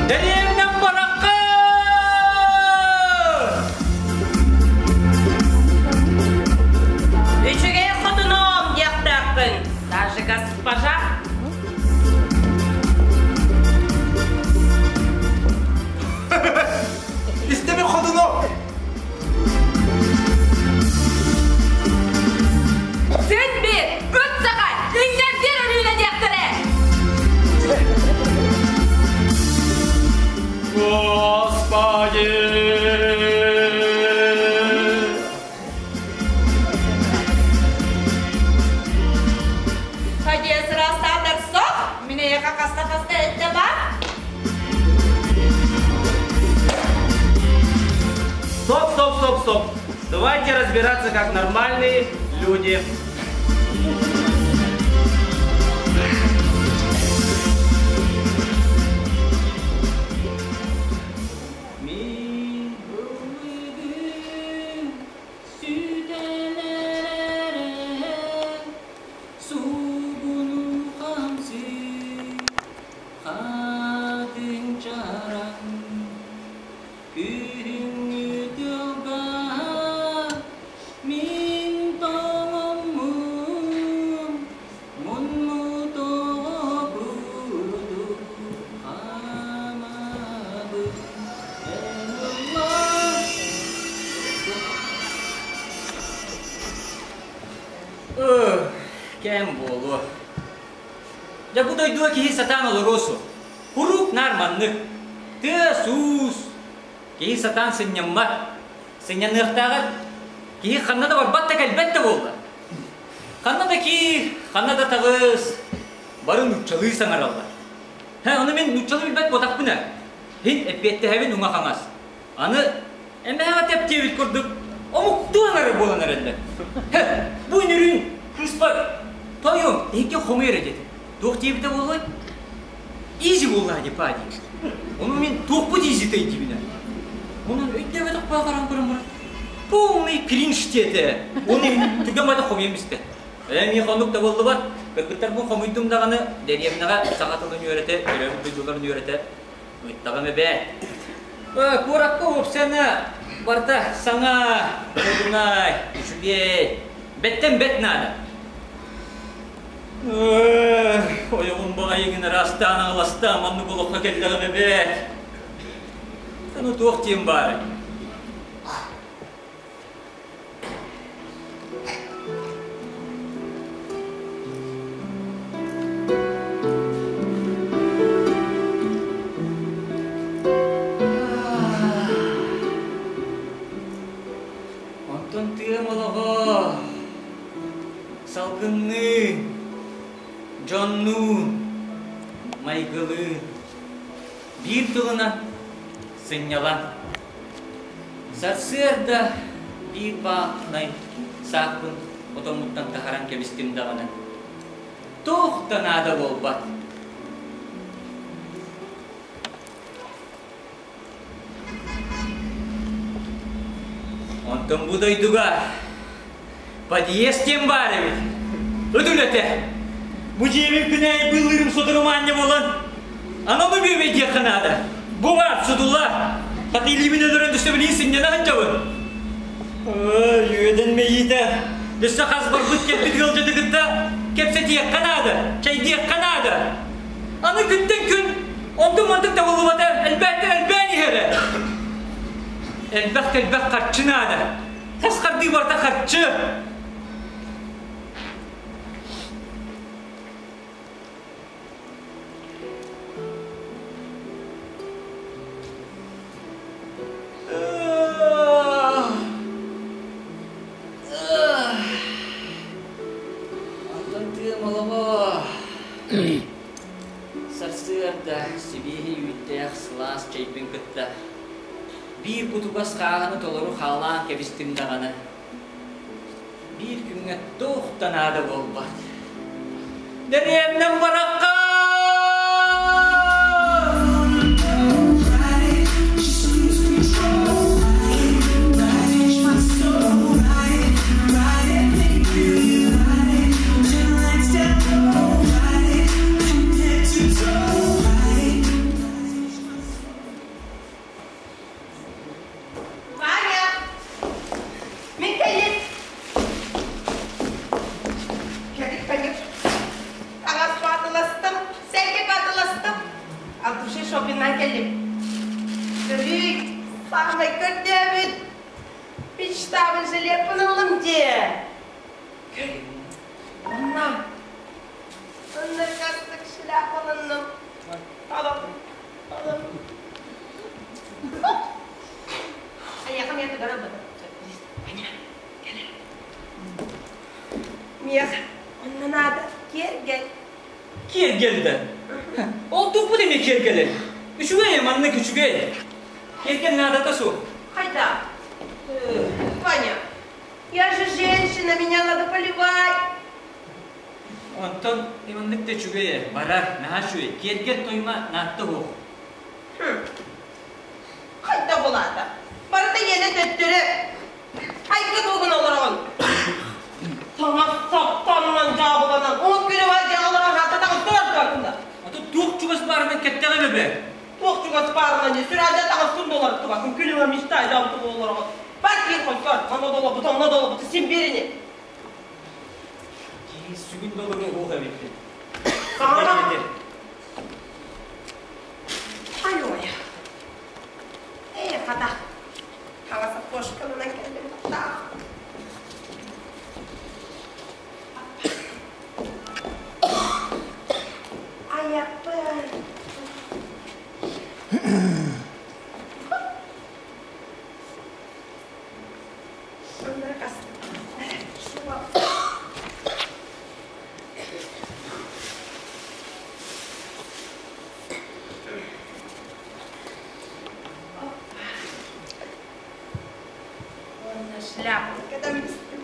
Дэриэбинэм барахха! Үчүгэй хотунуом диэхтээхпин, даже госпожа. Истэбин хотуну! Сүт бир, үт саха, иҥнэрдиэр өрүүнэ диэхтэрэ. Господи! Хадиэс ыраастаатар сох, мин эйиэхэ хаста-хаста эттэ ба? Стоп, стоп, стоп, стоп. Давайте разбираться как нормальные люди. Суугуну хамсыы, хатын чараҥ, күһүҥҥү тылга мин тоҥоммун, мунну тоҕо курдук хаамабын, эн ылла. Кэм буолуо. Дьэ бу дойдуга киһи сатаан олоруо суох. Куруук наар маннык. Тыас-уус. Киһи сатаан сынньаммат. Сынньаныахтааҕар киһи ханна да барбат да кэлбэт да буолла. Ханна да киир, ханна да таҕыс. Бары нууччалыы саҥараллар. Һэ, ону мин нууччалыы билбэт буотахпын ээ. Һин эппиэттэһэбин уҥа-хаҥас. Аны эмээҕэ тэп диэбит курдук омуктуу аҥары буолан эрэллэр. Һэ, бу үнүрүүн кыыспар тойуом эһиги хомуйар диэтим. Туох диэбитэ буолуой? Изи буоллаа дии па диир. Ону мин туохпут изитэй диибинэ. Онон өйдөөбөтөх баҕаран көрөн баран полный кринж диэтэ. Оны түргэн бата хомуйан истэ. Ээ миэхэ оннук да буоллубат. Кыргыттарбын хомуйдум даҕаны дэриэбинэҕэ саха тылын үөрэтэ, төрөөбүт дойдуларын үөрэтэ Ыйыттаҕым эбээт. Куоракка уопсайына барыта саҥа, одунай, үчүгэй. Бэттэн бэт наада. Ойоҕум баҕайыгын араастаан аҕаластаан маннык олоххо кэллэҕим эбээт. Аны туох диэн баарай? Онтон тыам олоҕо салгынныын, дьоннуун, майгылыын биир тылынан сынньалаҥ. Сарсыарда биир баахынай сааппын отоммуттан таһаран кэбистим даҕаны, туох да наада буолбат. Онтон бу дойдуга подъезд диэн баар эбит. Ыт үлэтэ. Бу дьиэбин күнээйи быыллыырым сотору маанньа буолан, аналы бүөбэйдиэххэ наада. Бу баар сутула! Хата илиибин өлөрөн түстэбилии сынньана сылдьабын. Ой, үөдэн мэйиитэ. Өссө хас барбыт кэлбит ыалдьыты кытта кэпсэтиэххэ наада, чэйдиэххэ наада. Аны күнтэн күн онтук-мантык табыллыбата элбээттэн элбээн иһэрэ. Элбэх элбэх харчы наада. Хас хардыы барыта харчы. Онтон тыам олоҕо сарсыарда сибиэһэй үүттээх сылаас чэйбин кытта биир бутугас хааһыны толору хаалаан кэбистим даҕаны Биир күҥҥэ туох да наада буолбат. Дэриэбинэм барахха! Ваня! Мин кэллим. Кэлик, кэлик. Таҥас баатыластым, сэргэ баатыластым. От души шопиннан кэллим. Көрүй, саамай көрдөөбүт. Мечтабын жилетпын ыллым дии. Көр, онна. Онна кастык шляпаланным. Алам, алам. Миэхэ онно наада киэргэл. Киэргэл да? Ол туохпут эмиэ киэргэлэй? Үчүгэй маннык үчүгэй. Киэргэл наадата суох. Хайда? Ваня, я же женщина, меня надо поливать. Онтон маннык да үчүгэй ээ, барар, наһаа үчүгэй. Киэргэл тойума наатта суох. Хайда булаата? Барыта иэнэ төттөрү. Хайгы тугун олороҕун? Таҥас саптанынан дьаабыланан, ол күнү бар дьаалара хата таҕыстылар кына. Аты туох чугас баарынан кэттэҕим эбэ. Туох чугас баарынан дии, сүрээдэ таҕыстын долар тубакын күнү мечтай дам тугу олороҕун. Бар киир хойкор, онно долобут, онно долобут, син бирине. Киһи сүгүн долору уох эбиппин. Саҥара. Ай-ой. Ээ, хата. Хаҥас окошканан кэллим таах. Айаппын. Уонна шляпа кэтэн бистим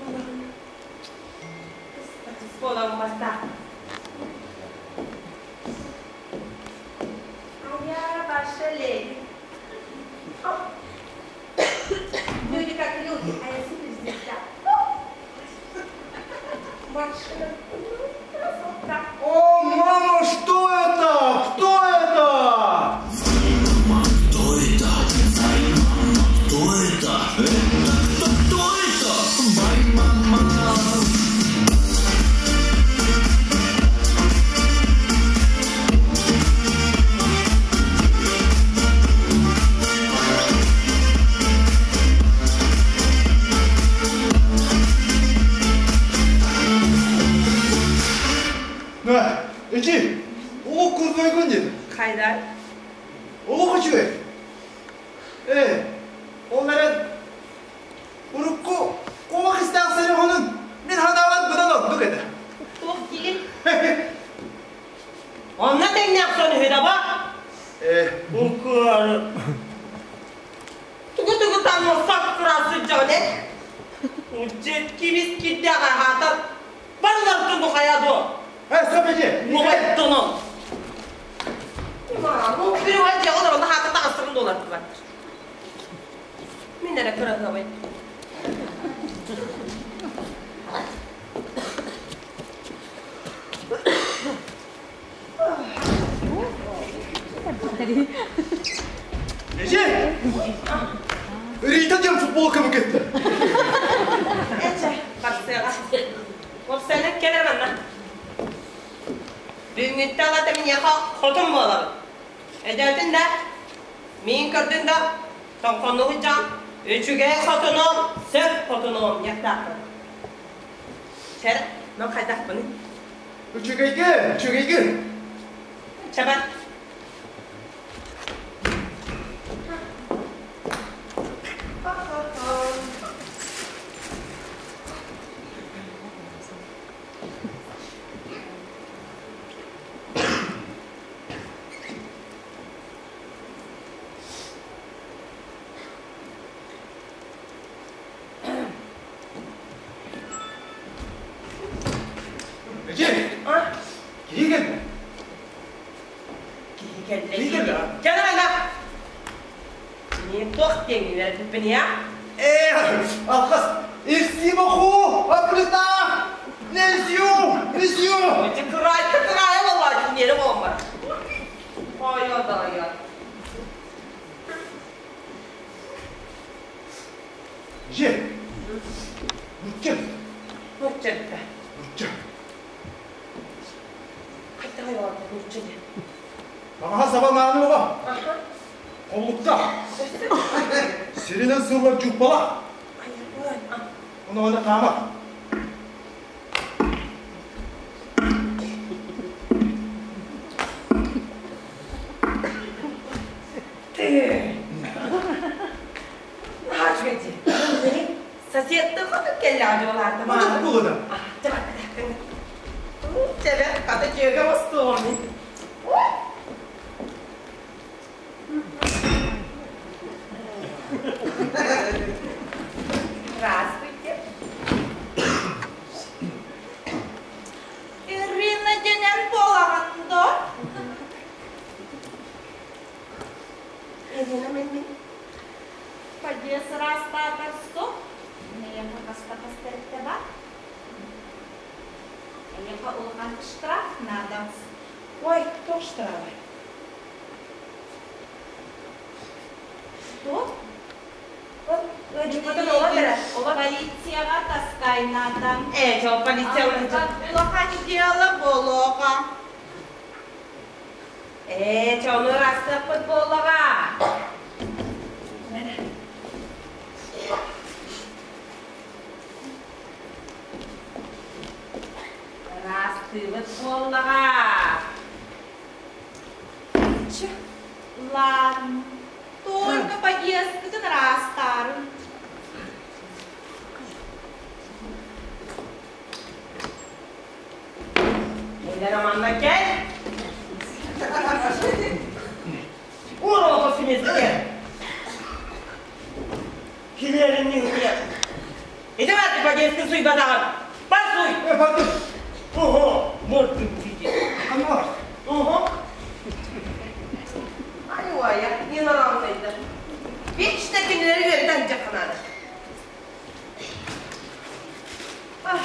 буолан барда. А я ваша леди. Люди как люди, а я суперзвезда. Машина, красотка. О, мама, что это? Кто это? Мама, кто это? Мама, кто это? Это кто, кто это? Вай, мама. Эчи, олох көрбөйгүн диэн. Хайдар. Олох үчүгэй. Ээ, ол эрэн урукку куобах истээх сэрэ хонун мин ханаабат быдан ордук этэ. Туох диигин? Онно тэҥнээх сон үһү да ба? Ээ, Укуары. Тугу-тугу таҥнарсак тура сылдьаҕын эн? Дьэ, кибис кирдээх аһаатар. Барылар тугу хайа дуо? Э, стоп, эдьи! Нугайдонон. Ну, күрү дьаҕалар онно хаата таҕыстырын долар баттар. Мин эрэ кыраһыабай. Эже! Рита диэн футболкамы кэттэ. Эчэ, барсыаҕа. Уопсайынан кэлэр манна. Бүгүҥҥүттэн ылата миэхэ хотун буолабын. Өйдөөтүн да, миин көрдүн да, тоҥхоннугут дьон, үчүгэй хотунуом, сөп хотунуом диэхтаахпын. Чэ, мин хайдахпыный? Үчүгэйгэ, үчүгэйгэ. Чэ, бар. Эже, киһи кэллэ. Киһи кэллэ. Киһи кэллэ. Кэлэ ана. Не туох диэҥҥин эрдиппин я? Э, алхас, Ирсибаху, Априта, Незю, Незю. Эти кырайка кырайа болла, нere болмар. Ой, ой, ой. Же, Нучча, Нучча. Нучча. Хайдах айылаата нучча диэн? Таҥаһа саба мааны оҕо. Аха. Холлукта. Сиринэн сыллар дьууппала. Айылгын. Ону аны хаама. Ты. Наһаа үчүгэй дии. Соседты хотук кэллэҕэ дьуолаата. Маннык буолуна. Чэбэ, хата дьүөгэ мостуоҕум. Здравствуйте. Ирина дэнэн буолаҕын дуо? Ирина мен Подъезд ыраастаатар суох. Эйиэхэ хаста хаста бар. Эйиэхэ улахан штраф надо. Ой, туох штрафа? Что? Дьукутун ола бере. Ола. Полицияҕа таскай надо. Э, чол полиция Улахан дело буолуоҕа. Э, чону ырастыахпыт буоллаҕа. Ырастыыбыт буоллаҕа. Чэ, ладно. Только подъездкытын ыраастаарын. Эллэр аманна кэл. Ур симезге. Килериннин килер. Ити бар подъездкын суйбатаҕын. Бар суй. Э, бардым. Ого, мордун тиги. Ана. Ого. Ай, не нравится. Вечно кинилэри үөрэтэн дьаханаада. Ай,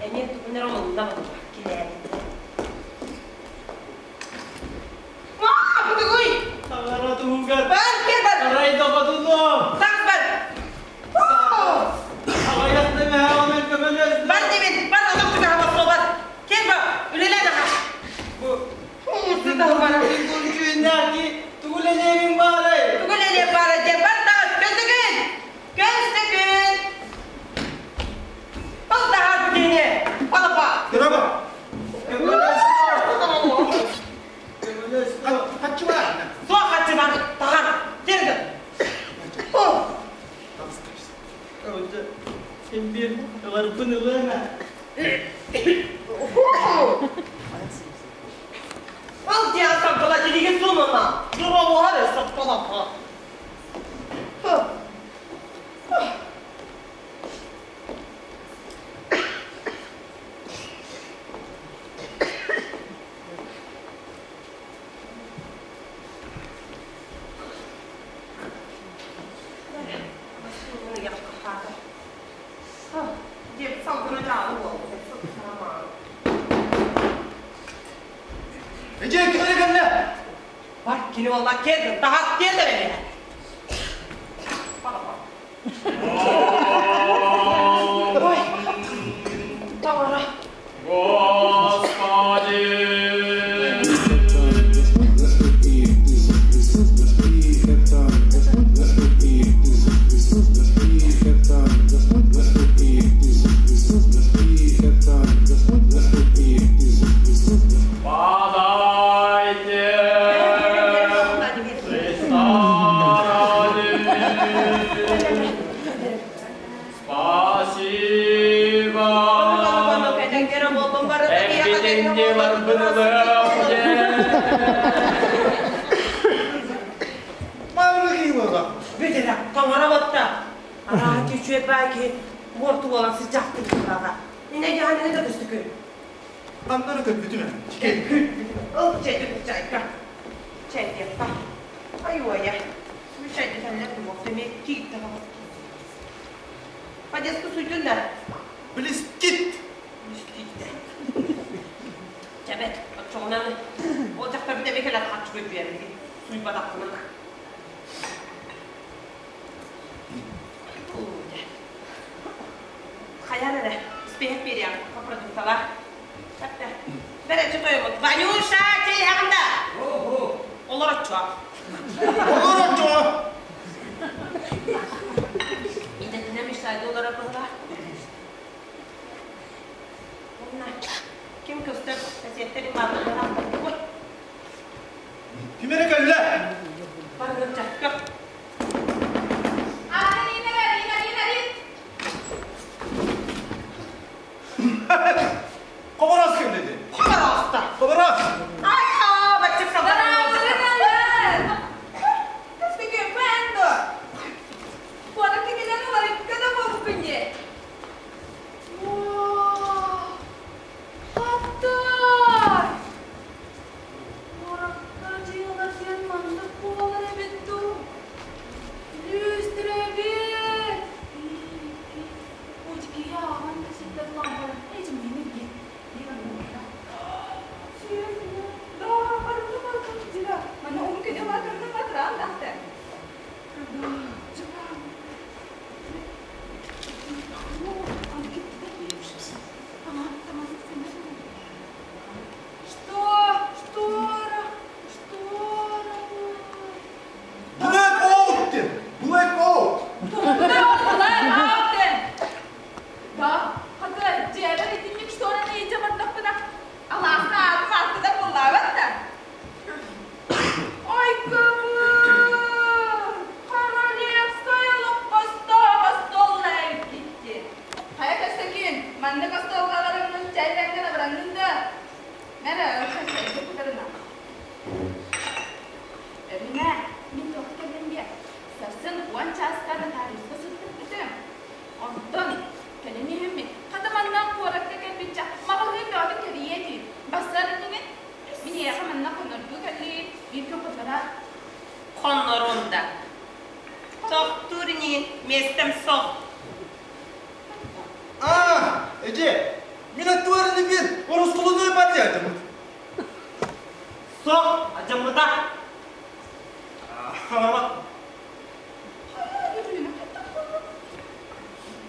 Эмиэ тугуннар омунна буолла килээбит. Маа, бутугуй! Таҥара туһугар Бар, кел бар! арай доҕотунуом! Тах бар! Аҕыйах нэмэһэ көмөлөс! Бар дебин, бар олох түгэҕэ босхо бар! Кел бар, үлэлээ наха! Бу Сыта бар. күннээки тугу үлэлиэбин баарай? Тугу үлэлиэм баара дьэ, бар даҕан, көстөкүн! Көстөкүн! Ол таһаар бүтүнэ! Алапа! Дорога. Син биир ыларбын ылыаҥ аа. Ол диэн саргыла тилигин суунуна, дуралаһар саппалапа. Эдьиэй ким эрэ кэллэ? Бар кини буолла киэр таһас киэр да Ой, таҥара. Господи! Подайте Христа ради. Спасибо. Эппитин дьыларбын ылыам Мааны киһи буолла. Бүтэрэ, таҥара батта. Араати үчүгэй баай киһи муорту буолан сыччахтын кылаҕа. Инэ дьаһанына да көстүкүн. Ханна эрэ көрбүтүм ээ. Кэлгүн. Ыл чэйди чайка. Чэйдиэхпэ. Айуойа. Чэйдэтэллэр буолуох эмиэ киирдэ Подъездка суйдун да. Близкит. Близкит. Чэбэт, оччоҕунан ол дьахтар бүтэ кэлэн харчы көрдүөм суйбатахпына. Хайар эрэ, испиэһэк биэриэҕим, продукталар. Бэрэ, тойомут. Ванюша, чэй иһэҕин да? Олороччуо. Олороччуо. Идэтинэн мечтайды олорор быһыылаах. Уонна ким көстөр соседтэр бааллар Ой. Ким эрэ кэллэ? Барыгын көр. Хобороос кэллэ дии. Хоборооста. Хобороос. Ай, баччык Что? Штора? Штора? Black out диэн. Black out. Black out диэн. Да, хата дьиэбэр итинник штораны илдьэ бардахпына, алааска аатым ааттыдар буоллаабат да. Ой, көмүл! Королевскай олоппостоох остуол эбиккит. Хайа көстөкүүн, маннык остуолга олороммун чэйдэҥҥин абыраннын да? Мэрэ, чэйгэ кутарына. Өрүнэ, мин туохха кэллим диэ. Сарсын уон чааска нотариуска сылдьыппытым. Онтон кэлин иһиммит, хата манна куоракка кэлбиччэ маҕаһыын бөҕөтүн кэрийиэ этии. Бассар иннигин мин эйиэхэ манна хоннордуу кэллии, биир күн хоннороо. Хоннорун да. Тохтуур инигин миэстэм суох. А, эдьиэй, мин аттыбар ини биир орускулунуй бар диэтим. Суох, адьаммыта.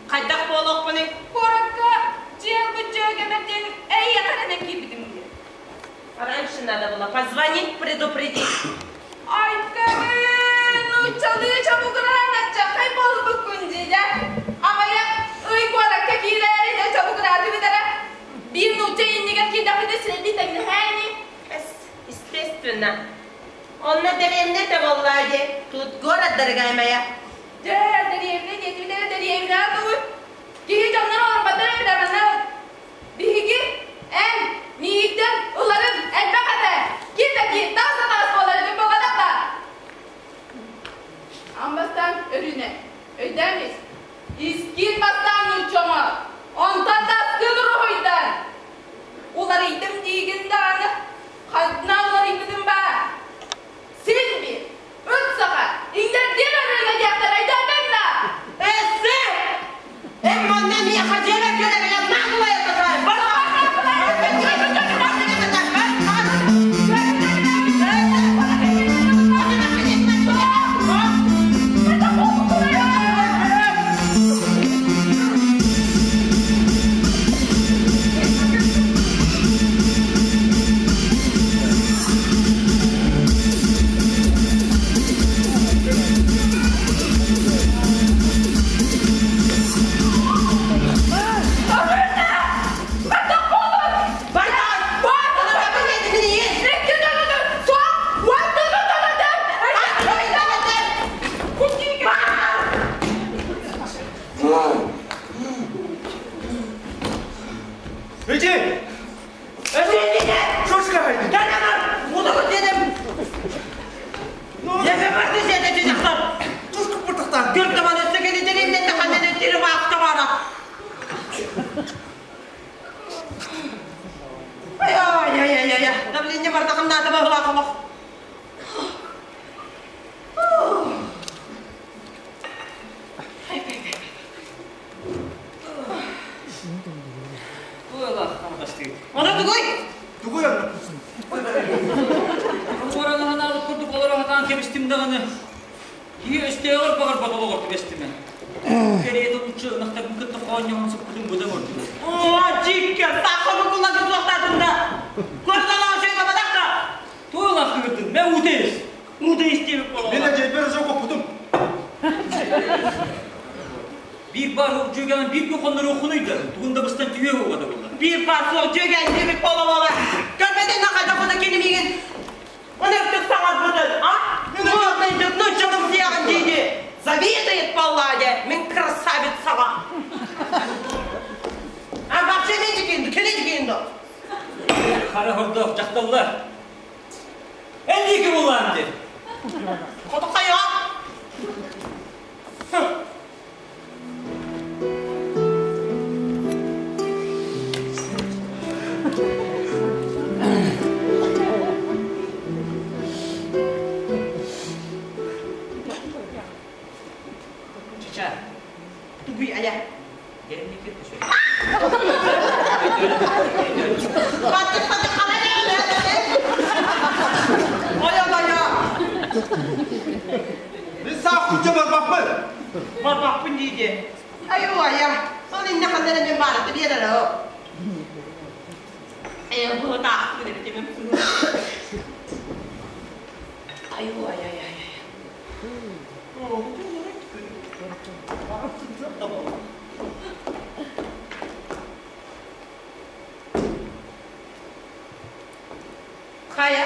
Хайдах буолуохпунуй? Куоракка дьиэ дьүөгэмэр диэн эйиэхэ эрэнэн киирбитим дии. Раньше надо было позвонить, предупредить. Ай, көмүн, нууччалыы чобугураан аччаххай буолбуккун дии, Аҕыйах ый куоракка киирээри да чобугураатыбыт эрэ. Биир нуучча иннигэр киирдэхпитинэ сирэйбит тэҥнэһээ ини. Естественно. Онно дэриэбинэ этэ буоллаа дии. Тут город, дорогая моя. Дьэ, дэриэбинэ диэтибит эрэ дэриэбинэ тугуй? Киһи Искин бастаан нуучча оҥор, онтон таскын уруһуйдан. Уларыйдым диигин даҕаны, ханна уларыйбытым баар? Син биир, ыт саха, иҥнэрдиэм өрүөнэ диэхтэр өйдөөтүҥ да? Эссе! Эн манна миэхэ дьиэбэр кэлэ-кэлэ наглая такая! Эдьиэй! Что скажете? Давление бардахым наада баһылаах Ону тугуй? Тугуй онно? Уоранаһанаабыт курдук олоро сатаан кэбистим даҕаны. Киһи өстөөҕөр баҕарбат олоҕор түбэстим ээ. Кэриэтэ лучше ынахтарбын кытта хоонньоһон сыппытым быдан ордук. Оо, дьиккэ, сахабы куллан суохтаатым да. Көрдөлөөх шөйбөбөтөххө. Туолах кыгырдын, мэ уутейс. Уутейс диэбит буолла. Мен эдьиэйбэр уже коппутум. Биир баар суох дьүөгэҕин биир күн хонноруоххунуй да, тугун да быстан түһүө уоҕа да буолла. Биир баар суох дьүөгэҥ диэбит буола-буола. Көрбөтүн да хайдах куда кини миигин ынырдык саҥарбытын, а? Модный нуччалым сиэҕин диidi. Завидует Палладе, мин красавицаҕа. А вообще не дикинду, кини дикинду. Хара хордоох дьахталлар. Эн диэки буллаан диэн. Хоту хайа? Чича. Тугуй айа. Мин саах куча барбаппын. Барбаппын дии Айуу айа. Ол инне ханна эрэ мен баарата биэрэр оо. Э быһытаахпын эбит эмим. Айуу ай ай ай ай. Хайа,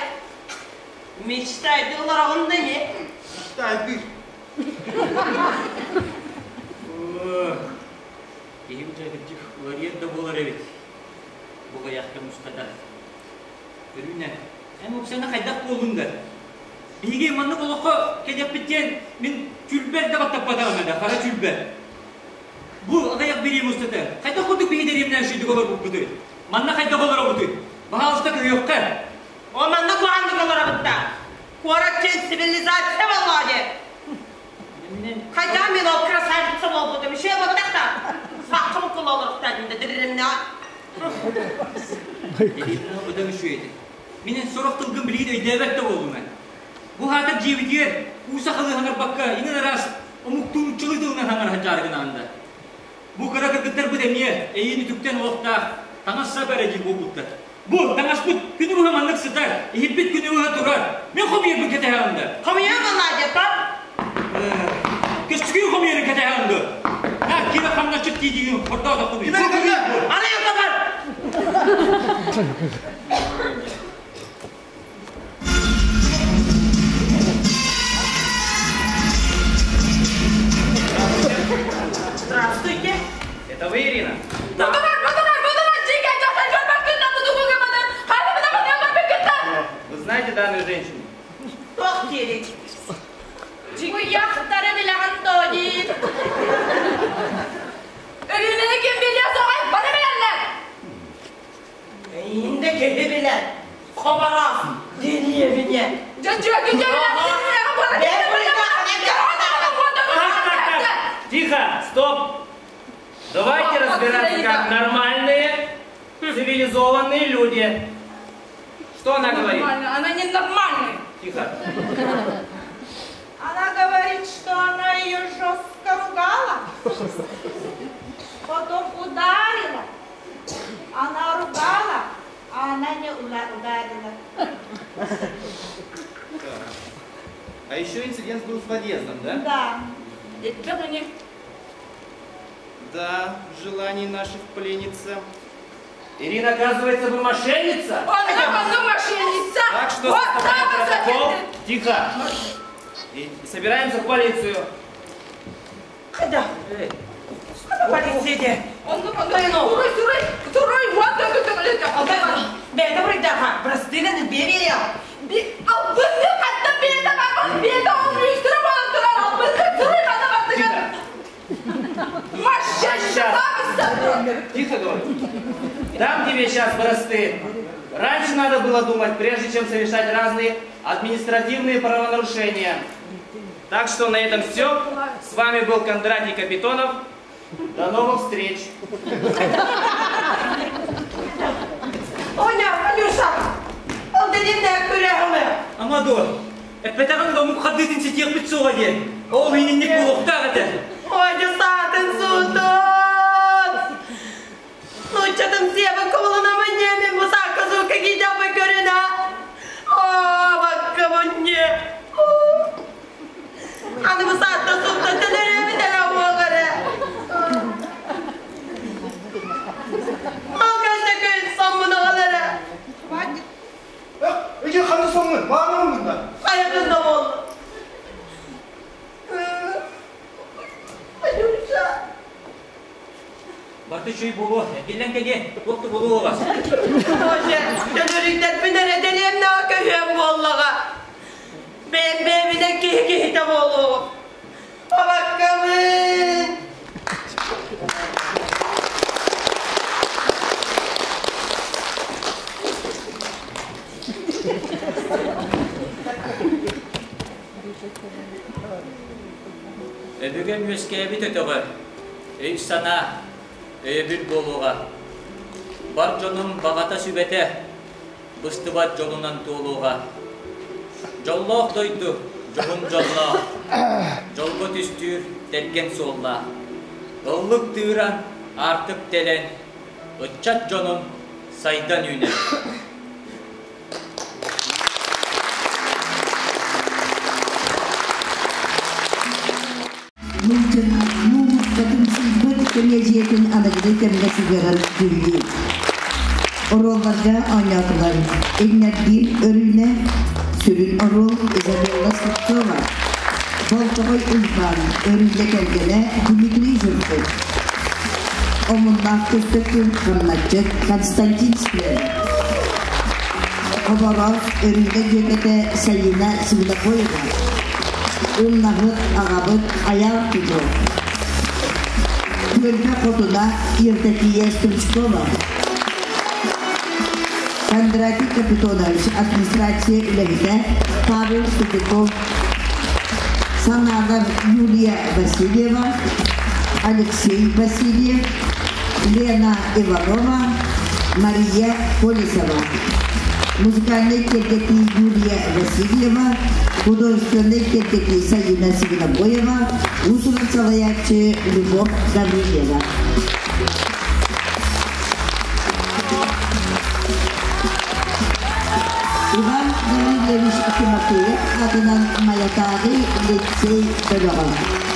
мечтайдыылар оҕунна ини. Мечтайдыыр. Киһим дьэ кырдьык уларыйар да буолар эбит. Бу айахтан устата. Өрүүнэ, эн уопсайынан хайдах буоллуҥ да? Биһиги маннык олоххо кэлиэхпит диэн мин чүлбэр да баттаппатаҕым этэ, хара чүлбэр. Бу аҕыйах бириэмэ устата хайдах курдук биһи дэриэбинэ үчүгүйдүк олорбуппутуй? Манна хайдах олоробутуй? Баһаалыста көһүөххэ. О, манна куһаҕаннык олоробут да. Куорат диэн цивилизация буоллаҕа дии. Хайдах мен ол красавица буолбутум, еще буолбатах да. Сахха буккула олорохтаатым да дирримнэҕэ. Быдан үчүгэй Мин сорох тылгын билигин өйдөөбөт да буоллум ээ. Бу хаатар дьиэбитигэр уу сахалыы хаҥарбакка иҥин араас омуктуун-нууччалыы тылынан хаҥара сылдьаары гынаҕын да. Бу кыра кыргыттарбыт эмиэ эйиини үтүктэн олохтоох таҥас-сап эрэ диир буолбуттар. Бу таҥаспыт күнү быһа маннык сытар, иһиппит күнү быһа турар. Мин хомуйарбын кэтэһэҕин да. Хомуйа Володя, пап. Көстүкүү хомуйарын кэтэһэҕин дуо? На, киирэ хамначчыт тиийдиҥ, хордоотоххун. Аны бар! Здравствуйте. Это вы, Ирина? Вы знаете данную женщину? Туох диэрий? Бу яхтары билэҕин доо диир. киһи билэр. Хобороос дэриэбинэ. Дьэ дьүөгэ Так, так, так. Тихо, стоп. Давайте разбираться как нормальные, цивилизованные люди. Что она говорит? Нормально, она ненормальная. Тихо. Она говорит, что она ее жестко ругала, потом ударила. Она ругала, а она не ударила. А еще инцидент был с подъездом, да? Да. Да, в желании наших пленница. Ирина, оказывается, вы мошенница? Она, она мошенница. Так что Вот составляем так протокол. вот. Тихо. И собираемся в полицию. Когда? Эй, Полиция де. Он, он, сурай, сурай, сурай, вот так это. Бэйдэ бұрайдаға, простыны бере. Албынны хатта беда бар, беда он үстүрө болон турар, албынны сурай хата бардыган. Мошенница! Тихо говорю. Дам тебе сейчас просты. Раньше надо было думать, прежде чем совершать разные административные правонарушения. Так что на этом все. С вами был Кондратий Капитонов. До новых встреч. Оня, Алюша, ол дедимне көрәһіңі. Амадор, эппэтэҕиҥ да омук хардыытын ситиэхпит суоҕа диэн. Ол иһинник буолуохтаах этэ. Ой, сатын сутун. Нуччатым сиэбин кубулуна манньа мен бу саакка суукка киирдэхпин көрүнэ. Оо, бакка мунньа. Аны бу саатта сутта төлөрүөбүт эрэ уоҕа эрэ. Малгайда күн соммун оҕол эрэ. Хватит. Эге ханна соңмун, баармын да. Хайатын да буолла. Алюша. Барты чүй буолуо, эргиллэн кэлиэ, туох да буолуоҕа. Боже, төлөрүйдэрбин эрэ дэриэбинэҕэ көһүөм буоллаҕа. Бэйэм бэйэбинэн киһи киһитэ буолуоҕум. Абаккабын! Өбүгэм үөскээбит өтөҕөр өй-санаа, өйөбүл буолуоҕа. Бар дьонум баҕата сүбэтэ быстыбат дьолунан туолуоҕа. Дьоллоох дойду, дьоһун дьоллоох, дьолго түстүүр тэргэн суоллаах. Ыллык тыыран, аартык тэлэн, ыччат дьонун сайдан үүнэр. Муусукатын кэлиэдьийэтин аныгы кэмҥэ сыһыаран дьүһүйүү. Оруолларга оонньоотулар Игнатий Өрүүнэ, сүрүн оруол Изабелла Слепцова, Болтоҕой Уйбаан, Өрүүнэ кэргэнэ Дмитрий Жирков, Омуннаах Көстөкүүн Хамначчыт Константин Скверов, Хобороос Өрүүнэ дьүөгэтэ Сайыына Свинобоева, Умнаһыт аҕабыт Айаал Петров, Түөлбэ хотуна Евдокия Стручкова, Кондратий Капитонович, администрация үлэһитэ Павел Тупиков, Санаалар Юлия Васильева, Алексей Васильев, Лена Иванова, Мария Колесова. Музыкальнай киэргэтии Юлия Васильева, художественнай киэргэтии Саина Свинобоева, уус-уран салайааччы Любовь Гаврильева. Иван Гаврильевич Тимофеев аатынан Майатааҕы лицей бөлөҕө.